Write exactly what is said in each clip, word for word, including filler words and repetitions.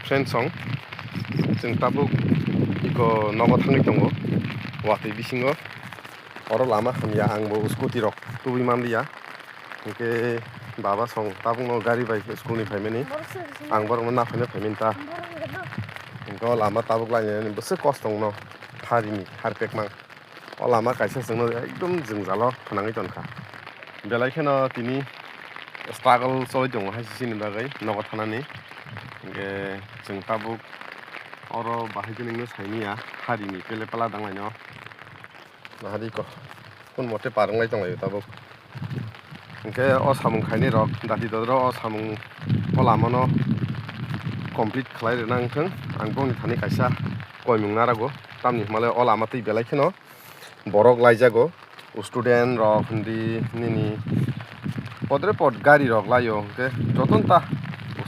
Friends song, chwng tabuk iko nogo thangwi tongo, watwi bisingo. Oro lama hamya, ang bo scooty rok tubui manliya. Hinkhe baba song tabukno gari bai school ni phaimani, ang borokno naphano phaimani ta. Hinkhe o lama tabuk lainani bwswk kosto wngno, harini harpek mang. O lama kaisa chwngno ekdom jwngjalo phwnangwi tongkha. Belai kheno tini struggle choli tongo hai sini bagwi nogo thanani. Hinkhe chwng tabuk oro bahai khe nungno saimanya, harini pele pala danglaino. Nahari ko, kun mote par wnglai tonglaio tabuk. Hinkhe o samung khainai rok, dati dodro o samung o lamano complete khlai rwna wngthung. Ang bongni thani kaisa koimung narago, tamni hwnmale o lama twi belai kheno borok laijago, student rok hindi nini podre pod gari rok laio, hinkhe jotono ta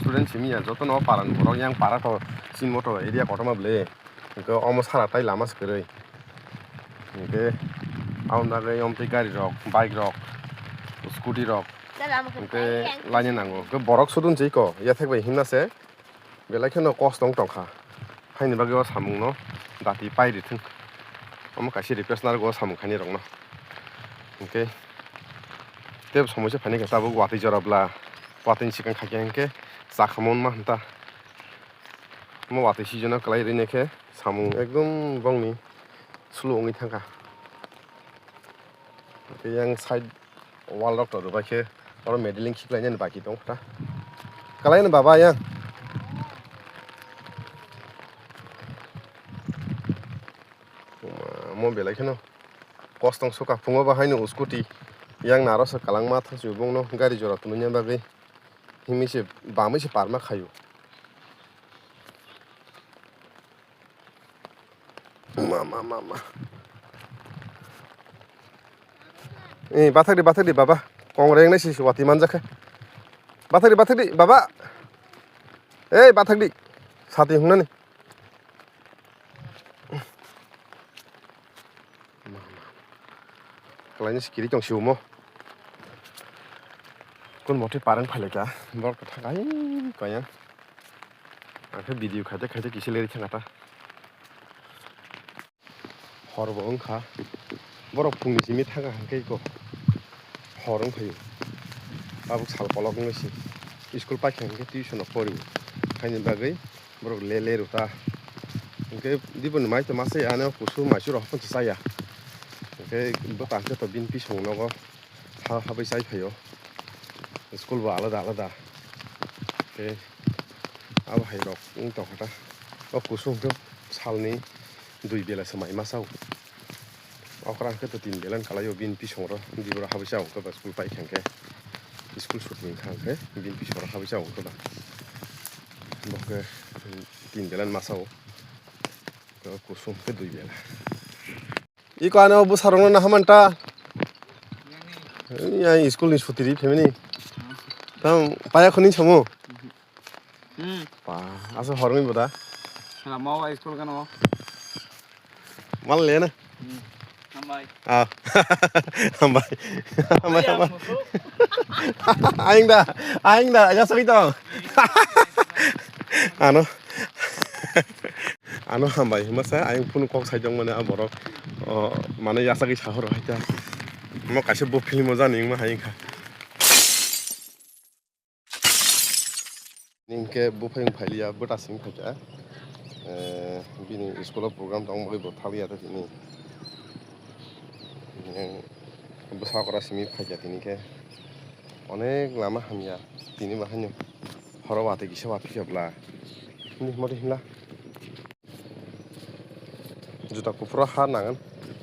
student simi ya, jotono o parani borok yang para to sin moto area kotorma bwle, hinkhe omo sara tai lama se kwrwi, hinkhe aboni bagwi omtwi gari rok, bike rok, scooty rok, hinkhe laina nango, hinkhe borok sudun se iko yathek bai himna se. Belai kheno kosto wng tongkha, haini bagwi o samungno dati pai rithwng. Omo kaisa request narwgo o samung khainai rokno. Hinkhe tei somoi se phaini khe tabuk watwi jora bla, watwini swkang khaikhe hinkhe chakhamung ma hwnta. Omo watwi season o kwlai rwini khe samung ekdom bongni slow wngwi thangkha. Hinkhe yang side wall rok to rwbai khe oro medeling khiklainani baki tong kha. Kalaino baba yang. Mo belai kheno kostong suka phungo bahaino scooty yang naro se kalangma thangsi bongno gari jora tunina bagwi himwi se bamwi se parma khaio. Ma, ma, ma, ma. Eh, bathak di, bathak di, baba. Kong reng nai si, si wati manjak khe. Bathak di, bathak di, baba. Eh, bathak di. Sati hungnani. Kalaini sikiri tong si umo. Kun motwi parang phalika. Bor kathak ai kaya. Ang khe video khaite khaite kisa leri thangata. Hor bo wngkha. Borok phungni simi thangkha hwnkhe iko hor wngphaio. Tabuk sal kolok wngwi si. School paikha hwnkhe tuition rok porio. Haini bagwi borok le le rwta. Hwnkhe diboni mai tongma se ano kusu maisu rok hapang chaya. Hwnkhe bwkang khe to bini bising nogo ha habwi chai phaio. School bo alada alada. Tei abo hai rok wng tongkha ta. O kusu hwnkhe salni dui bela se mai masa o. Okra hwnkhe to tin bela ni kalai o bini bising ro diboro habwi cha hwnkhe ba school pai kha hwnkhe. School suti wngkha hwnkhe bini bising ro habwi cha hwnkhe ba. Bo khe tin bela ni masa o. O kusu hwnkhe dui bela. Iko ano bwsarokno naha manta. Yang school ni suti ri family. Tam paya khoni samu. Hmm. Pa, asa hormi boda. Lama wa school kano. Mal le na. Hmm. Hambai. Ah. Hambai. Hambai, hambai. Aing da, aing da, ya sakhi tong. Ano. Ano hambai hima sa, aing phone kok sai tong mane a borok. O, mane ya sakhi sahor hai ta. Mo kaisa bo film o jani ma hai kha. Hinkhe buphang phailiya, bwta simi phaikha. Eh, bini school o program tong bagwi bo thaliya ta tini. Eh, bwsa okra simi phaikha tini khe. Onek lama hamya tini bahaino. Horo watwi kisa waphikha bwla. Himni himodi himla. Juta kuphur ha nangan.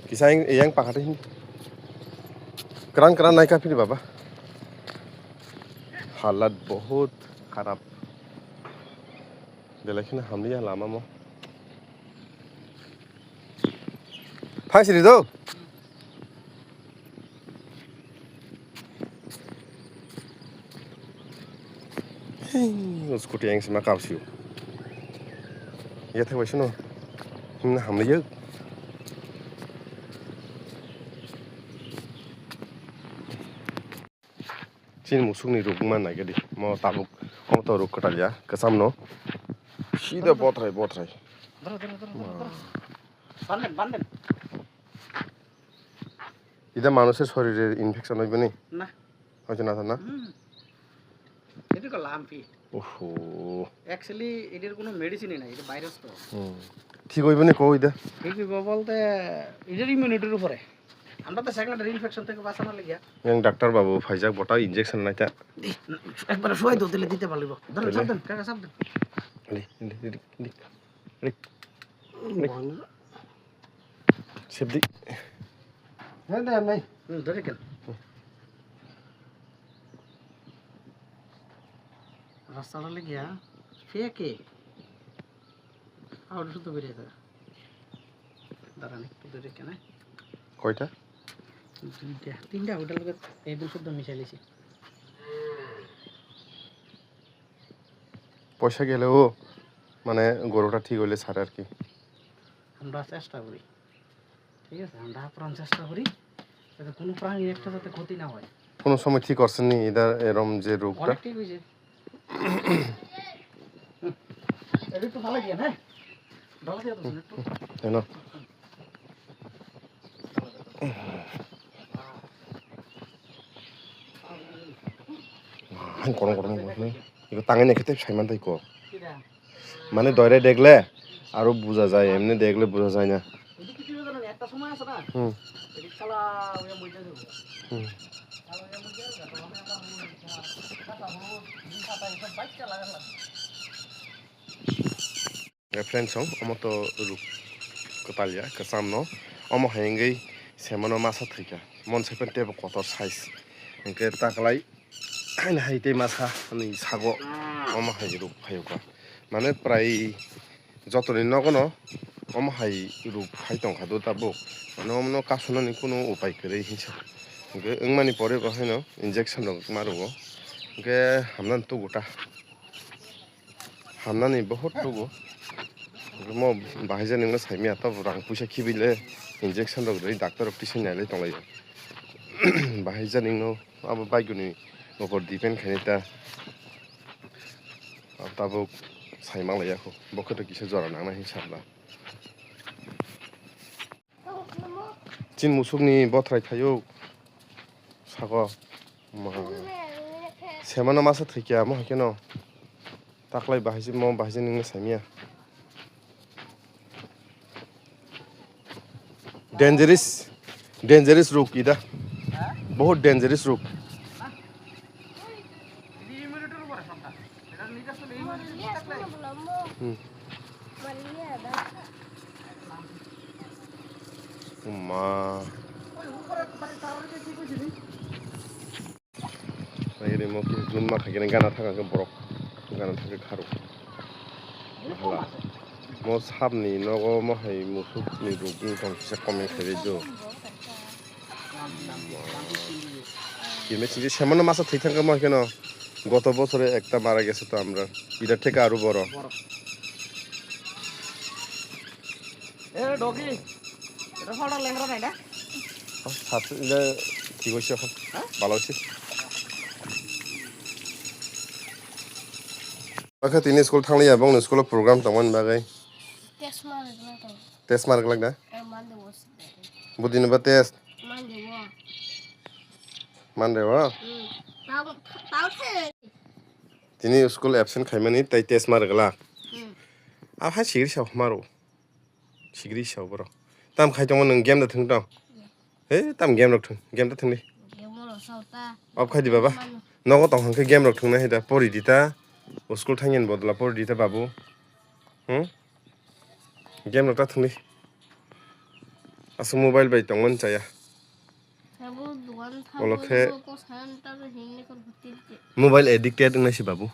Kisa yang, yang pakhat hin. Kran kran naikha phini baba. Halat bahut kharap. Belai kheno hamliya lama mo. Phai siri do. Hei, scooty yang sima kau siu. Ya thai waisino. Himna hamle yuk. Chini musukni ruk man nai gadi. Mo tabuk, mo to ruk kwtal ya, kwcham no. Sida botrai, botrai. Doro, doro, doro, doro, doro. Banden, banden. Ida manusor shorire infection hoibani? Na. Hoito na, na? Hmm. Edi ko lampi. Oho. Actually, এটার কোনো মেডিসিনই নাই, এটা ভাইরাস তো। Hmm. Thik hoibani ko ida? ঠিক হইব বলতে, এটার ইমিউনিটির উপরে। আমরা তো সেকেন্ডারি ইনফেকশন থেকে বাঁচানোর লাগিয়া। Yang doctor babu phaijak bota injection naita. দি, একবার শুয়াই দাও, দিলে দিতে পারলিব। ধরো, তাহলে? সাবধান, কাকা, সাবধান। Di, di, di, di, di. Di. Di. Sepdi. He, de, nai. Hmm, ধরে কেন? রাস্তাটা লাগিয়া, ফেকে। আর শুধু বেরিয়ে যায়। দাঁড়ান, একটু ধরে কেন? কয়টা? দুইটা, তিনটা হোটেল এই দুই শব্দ মিশাই লিছি। পয়সা গেলেও মানে গরুটা ঠিক হইলে ছাড়ে আর কি। আমরা চেষ্টা করি, ঠিক আছে? আমরা আপ্রাণ চেষ্টা করি যাতে কোনো প্রাণীর একটা যাতে ক্ষতি না হয়। কোনো সময় ঠিক করছেন নি এটা এরম যে রোগটা? অনেক ঠিক হয়েছে। এটা একটু ভালো দিয়ে, হ্যাঁ? ভালো দিয়ে তো একটু। এনো। Ang korong korong korong. Iko tangai naikhe tei saiman tei ko. Mane doire degle aro buja jai, emne degle buja jai na. Hmm. Hmm. Friends song, omo to ruk kwtal ya, kwcham no. Omo hai wngwi semano masa thwikha. Mon sepen tebo kotor size. Hwnkhe taklai haino hai tei masa ni sago omo hai ruk phaiyokha. Mane prai jotoni nogono omo hai ruk phai tongkha do tabuk. Mane omono kasunani kunu upai kwrwi hinsa. Hwnkhe wngmani pore bo haino injection rok ma rwo. Hwnkhe hamnani tugo ta. Hamnani bohot tugo. Mo bahai jani wngno saimya, tabuk rang puisa khibile injection rok rwi doctor rok tisai nailai tonglaio. Bahai jani wngno abo baiguni upor depend khainai ta. Abo tabuk saimang laiya kho. Bo khe to kisa jora nangnai hinwi sabla. Chin musukni bothrai thaio sago. Ma. Semano masa thwikya mo haikhe no. Taklai bahai se mo bahai se ningno saimya. Dangerous, dangerous ruk ida. Bahut dangerous ruk. Hmm. Ma. Nai ri mo khe jun ma khaikhe gana thaka khe borok gana thaka khe kharok. Hala. Mo sabni nogo mo hai musuk ni ruk wng tong kisa comment khai bai do. Kime sini semano masa thwi thangkhe mo khe no. Goto bosore ekta mara gese to amra. Ida theke aru boro. এ ডগি, এটা ফাটা লেংড়া নাই না? Sat ile thik hoise এখন. হ্যাঁ? Bhalo hoise. Bakhe tini school thangli ya, bongni school o program tongmani bagwi. Test ma rwgwlak tong. Test ma rwgwlak da? Eh, Monday was. Budino ba test? Monday wo. Monday wo? Hmm. Tao, tao the. Tini school absent khaimani tai test ma rwgwlak. Hmm. Ahai sigri sa maro. Sigri sa boro. Tam khai tongma nwng game da thwng tong. He, tam game rok thwng, game da thwng di. Game rok sa ta. Off khai di baba. Mano. Nogo tong hwnkhe game rok thwng na hai da, pori di ta. O school thangya ni bodol pori di ta babu. Hmm? Game rok ta thwng di. Aswk mobile bai tongmani chaya. Abo dogan thango. Olo khe ko san ta hinni kor bhutir je. Mobile addicted wngna si babu.